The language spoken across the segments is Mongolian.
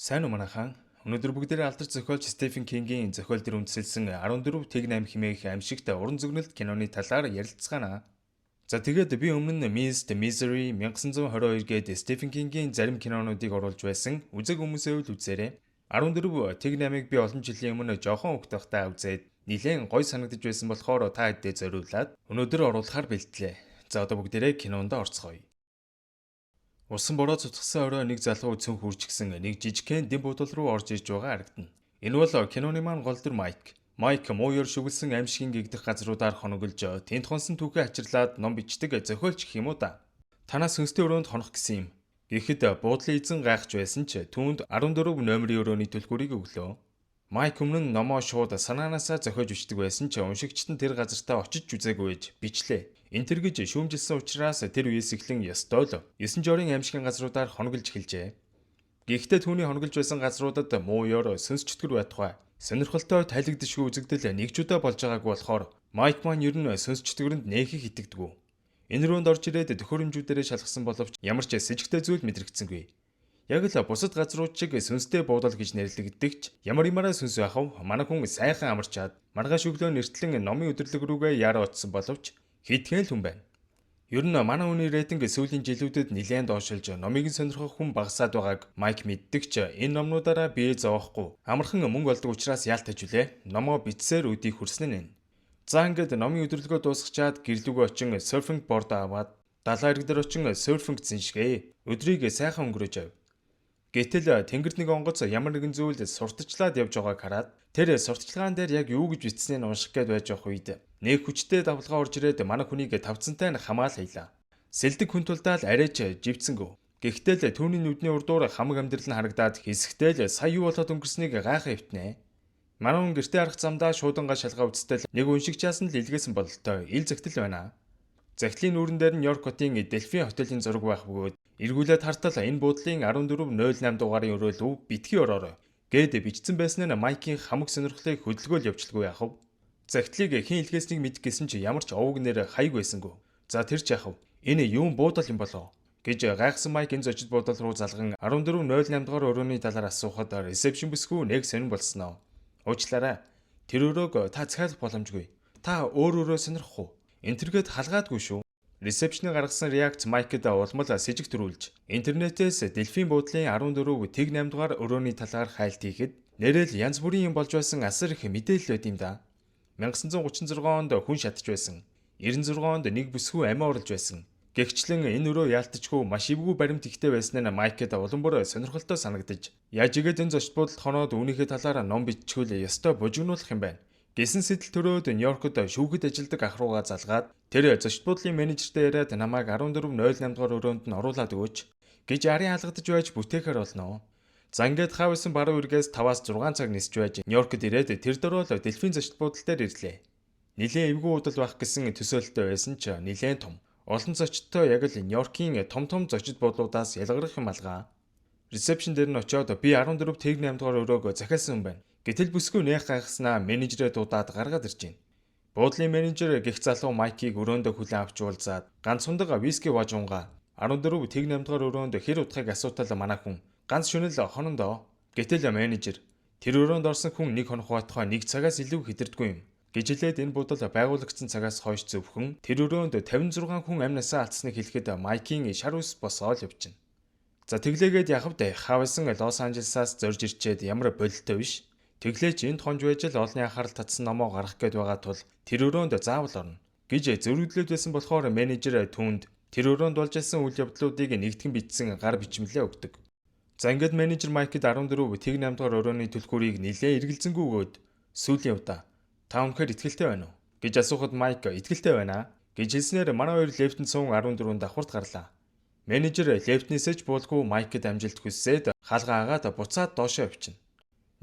Сайн уу, манайхан. Өнөөдөр бүгдээрээ алдарт зохиолч Стивен Кингийн зохиол дээр үндэслэсэн 14 тэг 8 хэмээх амьшигт уран зөгнөлт киноны талаар ярилцгаана. За, тэгээд би өмнө нь Mist, Misery, 1922 гээд Стивен Кингийн зарим кинонуудыг оруулж байсан. Үзээгүй хүмүүсээ үл үзээрэй. 14 тэг 8-ыг би олон жилийн өмнө жоохон хүүхэд байхдаа үзээд нэлээн гоё санагдаж байсан болохоор та хэддээ зориулаад өнөөдөр оруулахаар бэлтлээ. За, одоо бүгдээрээ кинонд орцгоё. Усан бороо цуцгасан орой нэг залуу цүнх үржигсэн нэг жижигхэн дэм буудал руу орж ирж байгаа харагдана. Энэ бол киноны маань гол дүр Майк. Майк муу ёр шүглэсэн амьшгийн гэгдэх газруудаар хоноголж, тэнд хонсон түүхээ хачирлаад ном бичдэг зохиолч гэх юм уу да. Танаас сүнстэй өрөөнд хонох гэсэн юм. Гэхэд буудлын эзэн гайхаж байсан ч түүнд 14 номерын өрөөний түлхүүрийг өглөө. Майк өмнө нь номоо шууд санаанаасаа зохиож бичдэг байсан ч уншигчид нь тэр газартаа очиж үзээгүй байж бичлээ. Энэ тэр гэж шүүмжилсэн учраас тэр үеэс эхлэн ёстой л 9 жорын амьшгийн газруудаар хоноглож эхэлжээ. Гэхдээ түүний хоноглож байсан газруудад муу ёр, сүнс чөтгөр байтугай сонирхолтой тайлагдшгүй үзэгдэл нэг ч удаа болж байгаагүй болохоор Майк маань ер нь сүнс чөтгөрөнд нээхийг итгэдэггүй. Энэ өрөөнд орж ирээд төхөөрөмжүүдээрээ шалгасан боловч ямар ч сэжигтэй зүйл мэдрэгдсэнгүй. Яг л бусад газрууд шиг сүнстэй буудал гэж нэрлэгддэг ч ямар ямаараа сүнс байх вэ? Манай хүн сайхан амарчаад маргааш өглөө нэртлэн номын өдөрлөг рүүгээ яараа очсон боловч хэдхэн л хүн байна. Ер нь манай хүний рейтинг сүүлийн жилүүдэд нэлээд доошилж, номыг нь сонирхох хүн багасаад байгааг Майк мэддэг ч энэ номнуудаараа бие зовоохгүй амархан мөнгө олдог учраас яалтаж үлээ. Номоо бичсээр өдийг хүрсэн нь. За, ингээд номын өдөрлөгөө дуусгачаад гэр лүүгээ очин surfing board аваад далайн эрэг дээр очин surfing зиншгэ. Өдрийг сайхан өнгөрөөж ав. Гэтэл тэнгэрд нэг онгоц ямар нэгэн зүйл сурталчлаад явж байгааг хараад тэр сурталчилгаан дээр яг юу гэж бичсэнийг унших гээд байж явах үед нэг хүчтэй давалгаа орж ирээд манай хүнийг тавцантай нь хамаал хайлаа. Сэлдэг хүн тулдаал арайч живцэнгүү. Гэхдээ л түүний нүдний урдуур хамаг амьдрал нь харагдаад хэсэгтэй л сая юу болоод өнгөрснийг гайхан эвтнэ. Манай хүн гэртээ харах замдаа шуудангаа шалгаа үзтэл нэг уншигчаас нь л илгээсэн бололтой ил захидал байна. Захидлын нүүрэн дээр нь Нью-Йорк хотын Дельфин хотелийн зураг байх бөгөөд эргүүлээд хартал энэ буудлын 1408 дугаарын өрөө лүү битгий ороорой гээд бичсэн байсан нь Майкийн хамаг сонирхлыг хөдөлгөөл явуулгүй яах вэ? Захидлыг хэн илгээснийг мэдэх гэсэн чи ямар ч овог нэр хаяг байсангүй. За, тэр ч яах вэ? Энэ юун буудал юм болоо гэж гайхсан Майк энэ зочид буудал руу залган 1408 дугаар өрөөний талаар асуухад reception бүсгүй нэг сонин болсноо. Уучлаарай. Тэр өрөөг та захиалах боломжгүй. Та өөр өрөө сонирхох уу? Энэ тэр гээд халгаадгүй шүү. Reception ы гаргасан реакц Майкд улмал сэжиг төрүүлж, интернетээс Дельфин буудлын 14 тэг 8 дугаар өрөөний талаар хайлт хийхэд нээрээ л янз бүрийн юм болж байсан асар их мэдээлэл байд юм да. 1936 онд хүн шатж байсан. 96 онд нэг бүсгүй амиа оруулж байсан. Гэгчлэн энэ өрөө яалтчгүй маш эвгүй баримт ихтэй байсан нь Майкд улам бүр сонирхолтой санагдаж, яаж игээд энэ зочид буудалд хоноод үүнийхээ талаар ном биччихвэл ёстой бужигнуулах юм байна гэсэн сэтэл төрөөд Нью-Йоркод шүүхэд ажилладаг ах руугаа залгаад тэр зочид буудлын менежертэй яриад намайг 1408 дугаар өрөөнд нь оруулаад өгөөч гэж арын алгадаж байж бүтээхээр болно. За, ингээд хаа байсан баруун эргээс 5-аас 6 цаг нисэж байж Нью-Йоркод ирээд тэр дөрөөл Дельфин зочид буудал дээр ирлээ. Нилээн эвгүй буудал байх гэсэн төсөөлөлтөй байсан ч нилээн том. Олон зочдтой, яг л Нью-Йоркийн том том зочид буудлуудаас ялгарах юм алгаа. Reception дээр нь очиод би 14 тэг 8 дугаар өрөөг захиалсан юм байна. Гэтэл бүсгүй нээх гайхснаа менежерээ дуудаад гаргаад ирж байна. Буудлын менежер гэх залуу Майкийг өрөөндөө хүлээн авч уулзаад ганц сундага виски важ унгаа 14 тэг 8 дугаар өрөөнд хэр удахыг асуутал манай хүн ганц шөнө л хонондоо. Гэтэл менежер тэр өрөөнд орсон хүн нэг хонох байтугай нэг цагаас илүү хэтэрдэггүй юм гэж хэлээд энэ буудал байгуулагдсан цагаас хойш зөвхөн тэр өрөөнд 56 хүн амь насаа алдсныг хэлэхэд Майкийн шар үс босоод явчихна. За, тэглээгээд яхав дээ, хавсан Лос Анжелесаас зорж ирчээд ямар болилтой биш. Тэглээч энд хонж байж л олонний анхаарал татсан номоо гаргах гээд байгаа тул тэр өрөөнд заавал орно гэж зөрөглөөд байсан болохоор менежер түүнд тэр өрөөнд болж байсан үйл явдлуудыг нэгтгэн бичсэн гар бичмэлээ өгдөг. За, ингээд менежер Майкд 14 тэг 8 дугаар өрөөний түлхүүрийг нилээн эргэлзэнгүй өгөөд сүүлийн удаа та үнэхээр итгэлтэй байна уу гэж асуухад Майк итгэлтэй байна гэж хэлснээр манай хоёр лифтэнд суун 14 давхарт гарлаа. Менежер лифтнээсээ ч буулгүй Майкд амжилт хүссээд хаалгаа агаад буцаад доошоо явчихна.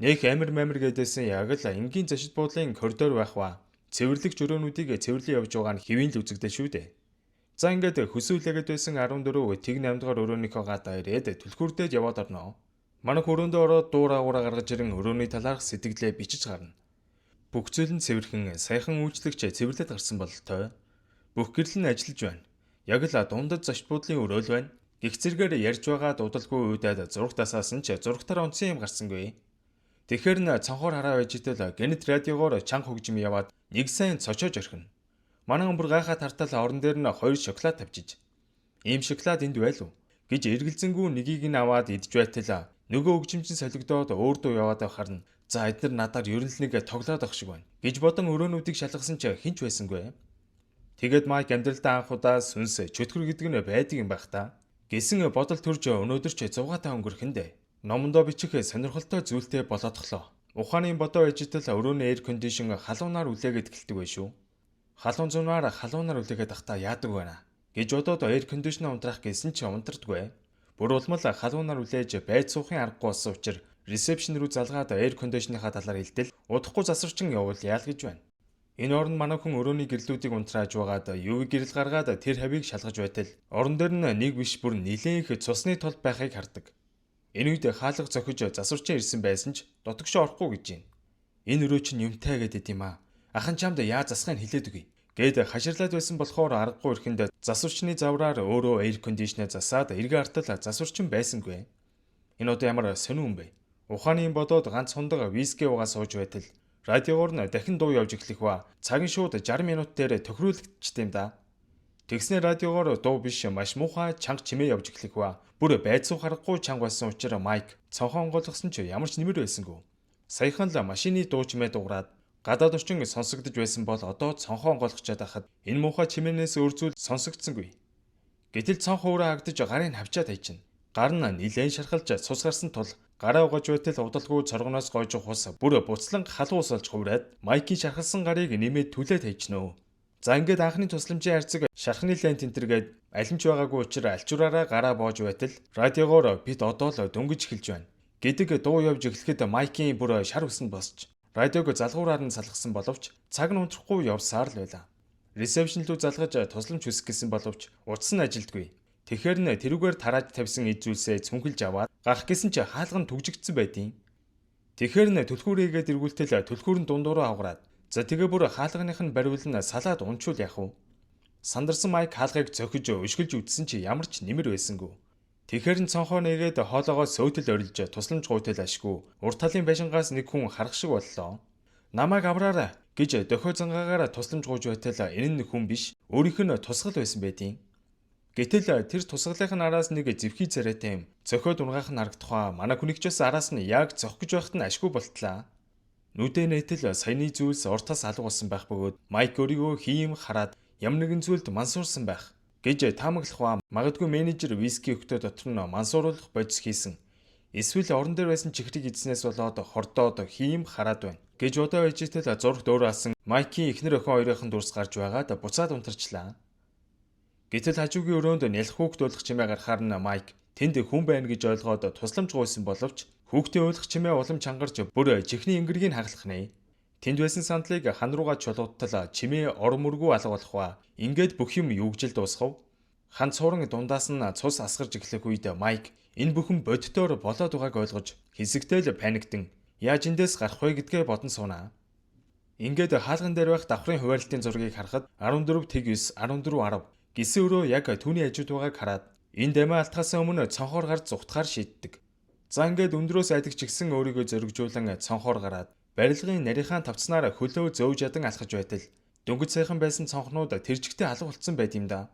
Нэх амир мамир гэдээсэн яг л энгийн зочид буудлын коридор байх ба. Цэвэрлэгч өрөөнүүдийг цэвэрлэн явж байгаа нь хэвийн л үзэгдэл шүү дээ. За, ингээд хөсөөлөөд байсан 14 тэг 8 дугаар өрөөнийхөө гадаа ирээд түлхүүрдээд яваад орно. Манай өрөөндөө ороод дуур агуураа гаргаж ирэн өрөөний талаарх сэтгэлээ бичиж гарна. Бүх зүйл нь цэвэрхэн, саяхан үйлчлэгч цэвэрлээд гарсан бололтой. Бүх гэрэл нь ажиллаж байна. Яг л дундад зочид буудлын өрөө л байна. Гэх зэргээр ярьж байгаа дуудалгүй уйдаад зурагт асаасан ч зурагтаар унтсан юм гарсангүй. Тэгэхээр нь цонхоор хараа байж итэл гэнэт радиогоор чанга хөгжим яваад нэг сайн цочоож орхино. Манай хүн бүр гайхаад хартал орон дээр нь 2 шоколад тавьчиж. Ийм шоколад энд байлуу гэж эргэлзэнгүү нэгийг нь аваад идж байтал нөгөө хөгжимчин солигдоод өөр дуу яваад байхаар нь за эднэр надаар ер нь л нэг тоглоод авах шиг байна гэж бодон өрөөнүүдийг шалгасан ч хэн ч байсангүй. Тэгээд Майк амьдралдаа анх удаа сүнс чөтгөр гэдэг нь байдаг юм байх та. Гэсэн бодол төрж өнөөдөр ч 6 та өнгөрөх нь дээ. Номондоо бичих сонирхолтой зүйлтэй болоодхлоо. Ухааны бодоо ижтэл өрөөний air condition халуунаар үлээгээд эхэлдэг байх шүү. Халуун зунаар халуунаар үлээгээд ахта яадаг байна гэж бодоод air condition унтраах гэсэн чи унтардгүй. Бүр улмал халуунаар үлээж байж суухын аргагүй болсон учраас reception рүү залгаад air condition-ийнхаа талаар хэлтэл удахгүй засварчин явуул яал гэж байна. Энэ оронд манай хүн өрөөний гэрлүүдийг унтрааж байгаад UV гэрэл гаргаад тэр хавийг шалгаж байтал орон дээр нь нэг биш, бүр нилээн их цусны тол байхыг хардаг. Энэ үед хаалга зохиж засварчин ирсэн байсан ч дотогшоо орохгүй гэж байна. Энэ өрөө чинь юмтай гэдэг юм аа. Ахан чамд яаж засахыг хэлээд өгье. Гээд хаширлаад байсан болохоор аргагүй ирэхэнд засварчны завраар өөрөө air conditioner засаад эргээ артал засварчин байсангүй. Энэ одоо ямар сонин юм бэ? Ухааны юм бодоод ганц хундаг виски уугаа сууж байтал радиогоор нь дахин дуу явж эхлэх ба цаг нь шууд 60 минут дээр тохируулагдчихсан юм да. Тэгснээр радиогоор дуу биш, маш муухай чанга чимээ явж эхлэх ба бүр байцуу харахгүй чанга байсан учраас Майк цонхоо онгойлгосон ч ямар ч нэмэр байсангүй. Саяхан л машины дуу чимээ дуурайд гадаад орчин сонсогдож байсан бол одоо цонхоо онгойлгочоод байхад энэ муухай чимээнээс өөр зүйл сонсогдсонгүй. Гэтэл цонх өөрөө хагдаж гарын хавчаад хайчихна. Гар нь нилээн шархалж цус гарсан тул гараа угааж байтал удалгүй цоргоноос гойж ус бүр буцлан халуун ус болж хувраад Майкийн шархалсан гарыг нэмээд түлээд хайчихнө. За, ингээд анхны тусламжийн хайрцаг, шархны лент энтергээд аль нь ч байгаагүй учраас альчуураараа гараа боож байтал радиогоор "Бид одоо л дөнгөж эхэлж байна" гэдэг дуу явж эхлэхэд Майкийн бүр шар үсэнд босч радиог залгуураар нь салгасан боловч цаг нь унтрахгүй явсаар л байлаа. Reception руу залгаж тусламж хүсэх гэсэн боловч утас нь ажилдгүй. Тэгэхээр нь тэрүүгээр тарааж тавьсан эд зүйлсээ цүнхэлж аваад гарах гэсэн чи хаалга нь түгжигдсэн байдیں۔ Тэгэхээр нь түлхүүр хийгээд эргүүлтэл түлхүүр нь дундуураа авгараад, за, тэгээ бүр хаалганых нь бариул нь салаад унчвал яах вэ? Сандарсан Майк хаалгыг цохиж өшгөлж үзсэн чи ямар ч нэмэр байсангүй. Тэгэхээр нь цонхоо нээгээд хоолоогоо сөөтөл орилж тусламж гуйтал ашгүй. Урд талын байшингаас нэг хүн харах шиг боллоо. "Намайг авраарай" гэж дохио зангаагаараа тусламж гуйж байтал энэ нь хүн биш, өөрийнх нь тусгал байсан байдیں۔ Гэтэл тэр тусгалынх нь араас нэг зэвхий царайтай юм цохиод унгаах нь харагдах ба манай хүнийг ч бас араас нь яг зохих гэж байхад нь ашгүй болтлаа. Нүдэ нээтэл саяны зүйлс уртаас алга болсон байх бөгөөд Майк өөрийгөө хийм хараад ямар нэгэн зүйлд мансуурсан байх гэж таамаглах ба магадгүй менежер виски өгтөө дотор нь мансууруулах бодис хийсэн. Эсвэл орон дээр байсан чихрийг идснээс болоод хордоод хийм хараад байна гэж бодоо байж итэл зурагт өөрөө асан Майкийн эхнэр охин хоёрын дүрс гарч байгаад буцаад унтарчлаа. Гэтэл хажуугийн өрөөнд нялх хүүхэд уйлах чимээ гарахаар нь Майк тэнд хүн байна гэж ойлгоод тусламж гуйсан боловч хүүхдийн уйлах чимээ улам чангарч бүр чихний ингэргийг хагалах нэ. Тэнд байсан сандлыг хан руугаа чулуудтал чимээ ор мөргүү алга болох ба ингээд бүх юм юу гэж л дуусгав. Хан цууран дундаас нь цус асгарч эхлэх үед Майк энэ бүхэн бодитоор болоод байгааг ойлгож хэсэгтэй л panic дан яаж эндээс гарах вэ гэдгээ бодон суунаа. Ингээд хаалган дээр байх давхрын хуваарлтын зургийг харахад 14 тэг 9 14 10 гэсэн өрөө яг түүний хажууд байгааг хараад энэ дамиа алтахаас өмнө цонхоор гарч зугтахаар шийддэг. За, ингээд өндрөөс айдаг ч гэсэн өөрийгөө зоригжуулан цонхоор гараад барилгын нарийнхаа тавцнаар хөлөө зөөж ядан алхаж байтал дөнгөж сайхан байсан цонхнууд тэр чигтээ алга болцсон байд юм да.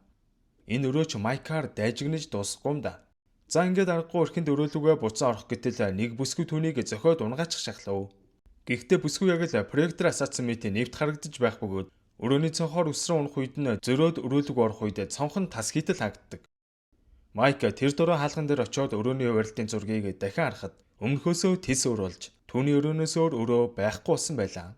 Энэ өрөө ч Майкаар дайжигнаж дуусахгүй юм да. За, ингээд аргагүй өрхөнд өрөөлүгөө буцан орох гэтэл нэг бүсгүй түүнийг зохиод унгаачих шахлав. Гэхдээ бүсгүй яг л проектор асаацсан мэт нэвт харагдаж байх бөгөөд өрөөний цонхоор өсрөн унах үед нь зөрөөд өрөөлөг орох үед цонх нь тас хийтэл хаагддаг. Майк тэр дөрөв хаалган дээр очиод өрөөний хуваарлтын зургийг дахин харахад өмнөхөөсөө тэс өөр болж түүний өрөөнөөс өөр өрөө байхгүй болсон байлаа.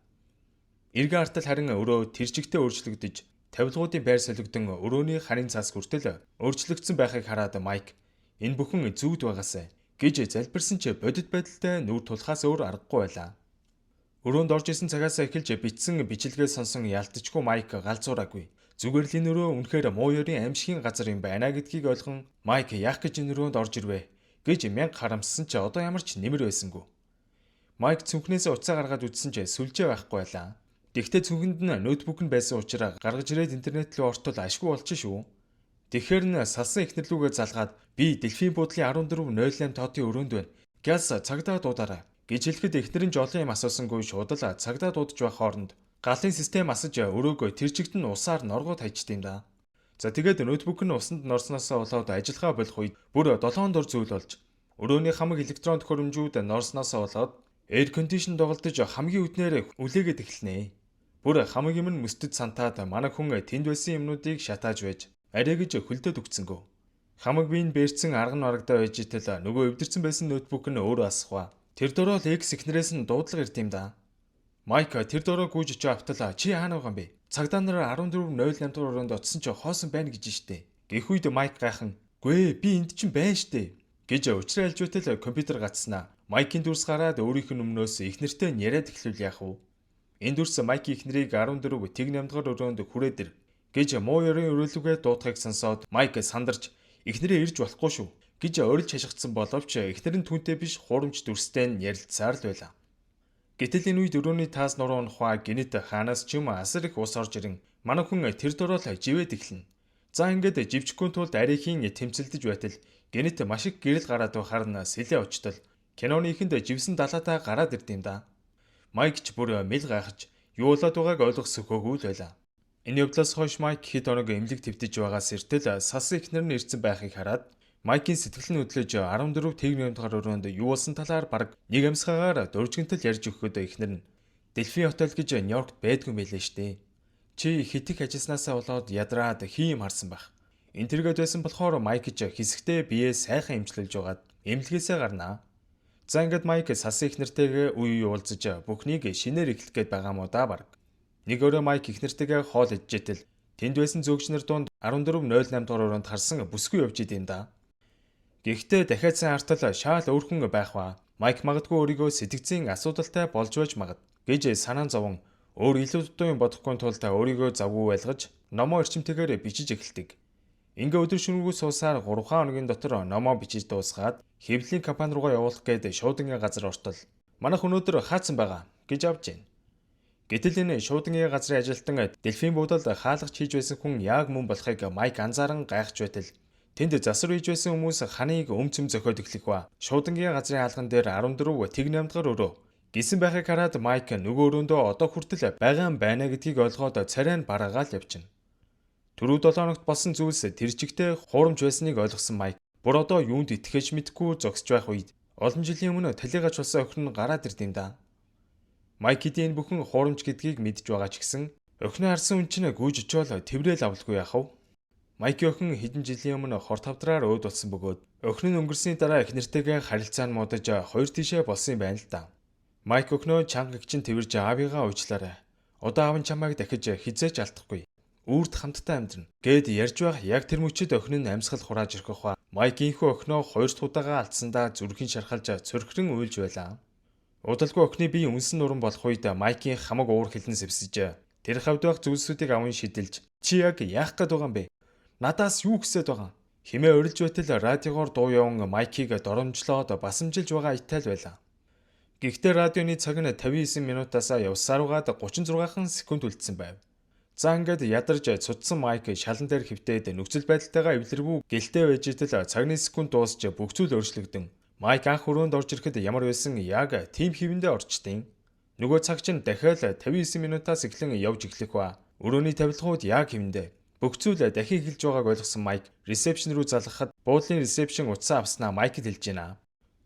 Эргэн артал харин өрөө тэр чигтээ өөрчлөгдөж, тавилгуудын байр солигдон өрөөний харын цаас хүртэл өөрчлөгдсөн байхыг хараад Майк энэ бүхэн зүуд байгаасай гэж залбирсан ч бодит байдалтай нүүр тулахаас өөр аргагүй байлаа. Өрөөнд орж исэн цагаас эхэлж бичсэн бичлэгээ сонсон ялтчгүй Майк галзуураагүй. Зүгээр л энэ өрөө үнэхээр муу ёрийн аймшгийн газар юм байна гэдгийг ойлгон Майк яах гэж энэ өрөөнд орж ирвэ гэж мянга харамссан ч одоо ямар ч нэмэр байсангүй. Майк цүнхнээсээ утсаа гаргаад үзсэн ч сүлжээ байхгүй байлаа. Гэхдээ цүнхэнд нь ноутбук нь байсан учраас гаргаж ирээд интернет рүү ортол ашгүй болчих шүү. Тэгэхээр нь салсан эхнэр лүүгээ залгаад би Дэлфийн буудлын 1408 тоодын өрөөнд байна. Гялс цагдаа дуудаарай гэж хэлэхэд эхнэр нь жолон юм асуусангүй шууд л цагдаа дуудаж байх хооронд галын систем асаж өрөөгөө тэр чигт нь усаар норгоод хайчт юм да. За тэгээд ноутбук нь усанд норсноосоо болоод ажиллагаа болох үед бүр 7 дор зүйл болж өрөөний хамаг электрон төхөөрөмжүүд норсноосоо болоод air condition доголдож хамгийн үднээр үлээгээд эхэлнэ. Бүр хамаг юм нь мөсдөд сантаад манай хүн тэнд байсан юмнуудыг шатааж байж арай гэж хөлдөөд өгцөнгөө. Хамаг биенд бэрцэн арга нь барагдаа байж итэл нөгөө эвдэрсэн байсан ноутбук нь өөрөө асах ба. Тэр дөрөөл X эхнэрээс нь дуудлага ирд юм да. Майк тэр дөрөө гүйж очиж автал чи хаана байгаа юм бэ? Цагдаа нар 14:08 дугаар өрөөнд очисон чи хоосон байна гэж штэ. Гэх үед Майк гайхан "Гүй би энд чинь байна штэ" гэж учраа альж байтал компьютер гацснаа. Майкийн дүрс гараад өөрийнх нь өмнөөс эхнэртэй нь яриад эхлүүл яах вэ? Энэ дүрс Майкийн эхнэрийг 14 тэг 8 дугаар өрөөнд хүрээд ир гэж муу ёрын өрөөлүгээ дуудахыг сонсоод Майк сандарч эхнэрээ ирж болохгүй шүү гэж орилж хашгицсан боловч эхнэр нь түүнтэй биш хуурамч дүрстэй нь ярилцсаар л байлаа. Гэтэл энэ үед өрөөний таас нуруу унахваа гинэт хаанаас ч юм асар их ус орж ирэн манай хүн тэр дөрөөл живээд эхэлнэ. За ингээд живчихгүй тулд арийнхын тэмцэлдэж байтал гинэт маш их гэрэл гараад байхаар нь сэлээ очтол киноны ихэнд живсэн далаатаа гараад ирд юм да. Майк ч бүр мэл гайхаж юу болоод байгааг ойлгох сөхөөгүй л байлаа. Энэ явдлаас хойш Майк хэд хоног эмнэлэг твдэж байгаас эртэл сас эхнэр нь ирсэн байхыг хараад Майкийн сэтгэл нь хөдлөж 14 тэг 8 дугаар өрөөнд юу болсон талаар бараг нэг амьсгаагаар дөржгөнтөл ярьж өгөхөд эхнэр нь Дэлфийн хотел гэж Нью-Йоркт байдгүй юм байлээ штэ. Чи хит их ажилласнаасаа болоод ядраад хий юм харсан байх. Энэ тэргээд байсан болохоор Майк ч хэсэгтээ биеэ сайхан эмчлүүлж байгаад эмнэлгээсээ гарнаа. За ингээд Майк сас их нэртэйгээ үе үе уулзаж бүхнийг шинээр эхлэх гээд байгаа мó да баг. Нэг өрөө Майк их нэртэйгээ хоол идчихтэл тэнд байсан зөөгч нар дунд 14:08 дугаар өрөөнд харсан бүсгүй явж идэм да. Гэхдээ дахиад сайн артал шаал өөрхөн байх ба. Майк магадгүй өөрийгөө сэтгцийн асуудалтай болж байж магад гэж санаан зовон өөр илүү дутуу юм бодохгүй тулд өөрийгөө завгүй байлгаж номоо эрчимтэйгээр бичиж эхэлдэг. Ингээ өдөр шөнөгүй суусаар 3 хоногийн дотор номоо бичиж дуусгаад хэвлэлийн компани руугаа явуулах гээд шуудангийн газар ортол манайх өнөөдөр хаацсан байгаа гэж авч байна. Гэтэл энэ шуудангийн газрын ажилтан Дэлфийн буудалд хаалгач хийж байсан хүн яг мөн болохыг Майк анзааран гайхаж байтал тэнд засвар хийж байсан хүмүүс ханыг өмцөм зохиод эхлэх ба. Шуудангийн газрын хаалган дээр 14 тэг 8 дугаар өрөө гисэн байхыг хараад Майк нөгөө өрөөндөө одоо хүртэл байгаа юм байна гэдгийг ойлгоод царай нь бараагаал явчихна. Түрүү 7 хоногт болсон зүйлс тэр чигтээ хуурамч байсныг ойлгосон Майк бүр одоо юунд итгэж мэдгүй зогсож байх үед олон жилийн өмнө талигач болсон охин нь гараад ирд юм да. Майк хэдийн энэ бүхэн хуурамч гэдгийг мэдж байгаа ч гэсэн охиноо харсан хүн чинь гүйж очиод тэврээл авалгүй яах вэ? Майкийн охин хэдэн жилийн өмнө хор тавдраар өөд болсон бөгөөд охин нь өнгөрсний дараа эхнэртэйгээ харилцаа нь муудаж хоёр тишээ болсон юм байна л да. Майк охиноо чанга гिचэн тэрвэрж аавыгаа уучлаарай. Одоо аав нь чамайг дахиж хизээч алдахгүй. Үрд хамтдаа амьдрна гэд ярьж байх яг тэр мөчид охин нь амьсгал хурааж ирэх ба Майк инхүү охиноо хоёр дахь удаага алдсандаа зүрхэн шархалж цөрхөрөн уйлж байлаа. Удалгүй охины бие үнсэн нуран болох үед Майкийн хамаг уур хилэн сэвсэж тэр хавьд байх зүйлсүүдийг аван шидэлж чи яг яах гээд байгаа юм бэ? Надаас юу хүсээд байгаа? Химээ урилж байтал радиогоор дуу яван Майкийг доромжлоод басамжилж байгаа итайл байлаа. Гэхдээ радионы цаг нь 59 минутаасаа явсаар байгаад 36 секунд үлдсэн байв. За ингээд ядарч цудсан Майк шалан дээр хэвтээд нөхцөл байдалтайгаа эвлэрвүү гэлтэй байж итэл цагны секунд дуусч бүх зүйл өөрчлөгдөн. Майк анх өрөөнд орж ирэхэд ямар байсан яг тийм хэвэндээ орчдیں۔ Нөгөө цаг чинь дахиад 59 минутаас эхлэн явж эхлэх ба. Өрөөний тавилгууд яг хэвэндээ. Бүх зүйл дахин эхэлж байгааг ойлгосон Майк ресепшн рүү залгахад буудлын ресепшн утсаа авснаа Майкд хэлж байна.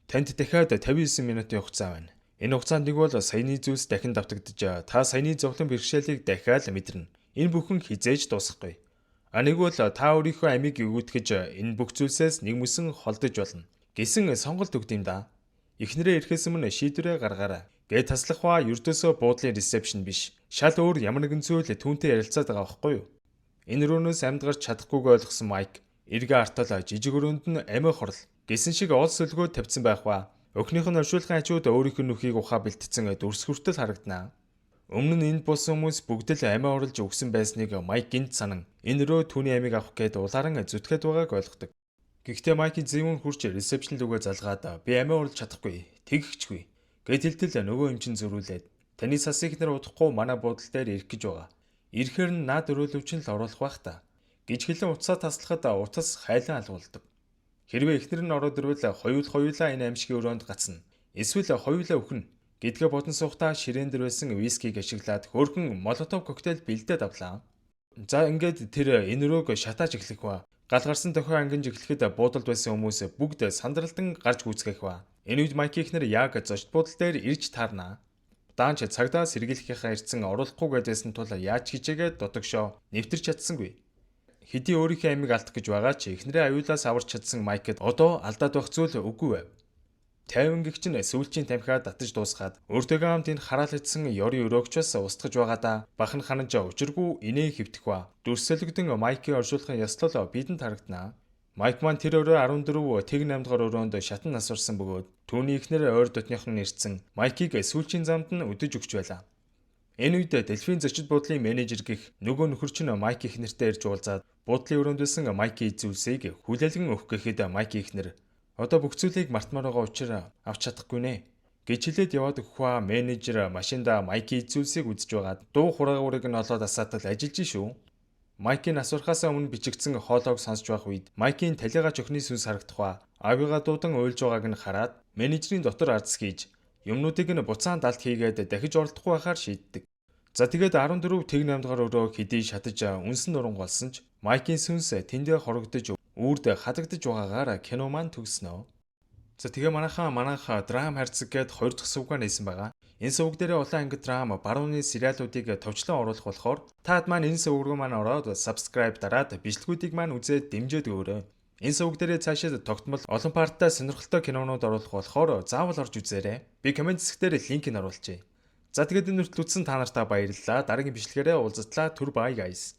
Танд дахиад 59 минутын хугацаа байна. Энэ хугацаанд нэг бол саяны зүйлс дахин давтагдаж та саяны зовлон бэрхшээлийг дахиад мэдэрнэ. Энэ бүхэн хизээж дуусахгүй. А нэг бол та өөрийнхөө амийг өгөөтгэж энэ бүх зүйлсээс нэг мөсөн холдож болно. Гэсэн сонголт өгд юм да. Эхнэрээ ирэхээс өмнө шийдвэрээ гаргаарай. Гээд таслах ба ердөөсөө буудлын ресепшн биш. Шал өөр ямар нэгэн зүйл түүнтэй ярилцаад байгаа байхгүй юу? Энэ өрөөнөөс амьд гарч чадахгүйг ойлгосон Майк эргээ артал жижиг өрөөнд нь амиа хорл гэсэн шиг ол сөлгөө тавьсан байх ба. Охиных нь оршуулгын хажууд өөрийнх нь нүхийг ухаа бэлтцэн дүрс хүртэл харагданаа. Өмнө нь энд болсон хүмүүс бүгд л амиа оруулж өгсөн байсныг Майк гинт санан энэ өрөө түүний амийг авах гээд улааран зүтгэхэд байгааг ойлгодог. Гэхдээ Майкийн зэвүүн хурж ресепшн лүүгээ залгаад би амиа оруулж чадахгүй, тэгхчгүй гэд хэлтэл нөгөө юм чин зөрүүлээд таны сасыг нэр удахгүй манай буудлын дээр ирэх гэж байгаа. Ирэхээр нь наад өрөөлөвч нь л оруулах байх та. гэж хэлэн утсаа таслахад утас хайлан алгуулдаг. Хэрвээ эхнэр нь ороод ирвэл хоёулаа энэ аймшгийн өрөөнд гацна. Эсвэл хоёулаа үхнэ гэдгээ бодон суухдаа ширээн дээр байсан вискиг ашиглаад хөөрхөн молотов коктейл бэлдээд авлаа. За, ингээд тэр энэ өрөөг шатааж эхлэх ба. Гал гарсан дохио ангинж эхлэхэд буудалд байсан хүмүүс бүгд сандралдан гарч гүйцэтгэх ба. Энэ үед Майки эхнэр яг зочид буудал дээр ирж таарна. Даанч цагдаа сэргийлэхийнхаа ирсэн оруулахгүй гэдээсэн тул яаж хичээгээд дотогшоо нэвтэрч чадсангүй. Хэдий өөрийнхөө амийг алдах гэж байгаа ч эхнэрээ аюулаас аварч чадсан Майкд одоо алдаад байх зүйл үгүй байв. Тайван гэгч нь сүүлчийн тамхиа татаж дуусгаад өөртөөгөө хамт энэ хараалагдсан ёрын өрөөгч бас устгаж байгаадаа бахан ханаж учиргүй инээ хэвтэх ба. Дүрсэлгдэн Майкийг оршуулахын ёслол бидэнд харагдана. Майк маань тэр өрөө 14 тэг 8 дугаар өрөөнд шатан нас барсан бөгөөд түүний эхнэр ойр дотных нь ирсэн Майкийг сүүлчийн замд нь үдэж өгч байлаа. Энэ үед Дэлфийн зочид буудлын менежер гэх нөгөө нөхөр чинь Майк эхнэртэй ирж уулзаад буудлын өрөөнд байсан Майкийн эд зүйлсийг хүлээлгэн өгөх гэхэд Майк эхнэр "Одоо бүх зүйлийг мартмаар байгаа учраас авч чадахгүй нэ" гэж хэлээд яваад өгөх ба менежер машиндаа Майкийн эд зүйлсийг үзэж байгаад дуу хураагуурыг нь олоод асаатал ажиллаж шүү. Майкийн нас барахаасаа өмнө бичигдсэн хоолойг сонсож байх үед Майкийн талигач охины сүнс харагдах ба аавыгаа дуудан уйлж байгааг нь хараад менежерийн дотор ардс хийж юмнуудыг нь буцаан далд хийгээд дахиж оролдохгүй байхаар шийддэг. За, тэгээд 14 тэг 8 дугаар өрөө хэдий шатаж үнсэн нуран голсон ч Майкийн сүнс тэндээ хорогдож үрд хадагдаж байгаагаар кино маань төгснө. За, тэгээ манайхаа манайха драм хайрцаг гээд хоёр дахь сувгаа нээсэн байгаа. Энэ суваг дээрээ улаан анги драм барууны сериалуудыг товчлон оруулах болохоор таад маань энэ суваг руу маань ороод subscribe дараад бичлэгүүдийг маань үзээд дэмжиж өгөөрэй. Энэ суваг дээрээ цаашид тогтмол олон part тай сонирхолтой кинонууд оруулах болохоор заавал орж үзээрэй. Би comment хэсгээр линкийг оруулчихъя. За, тэгээд энэ хүртэл үзсэн та нартаа баярлалаа. Дараагийн бичлэгээрээ уулзтлаа. Түр bye, guys.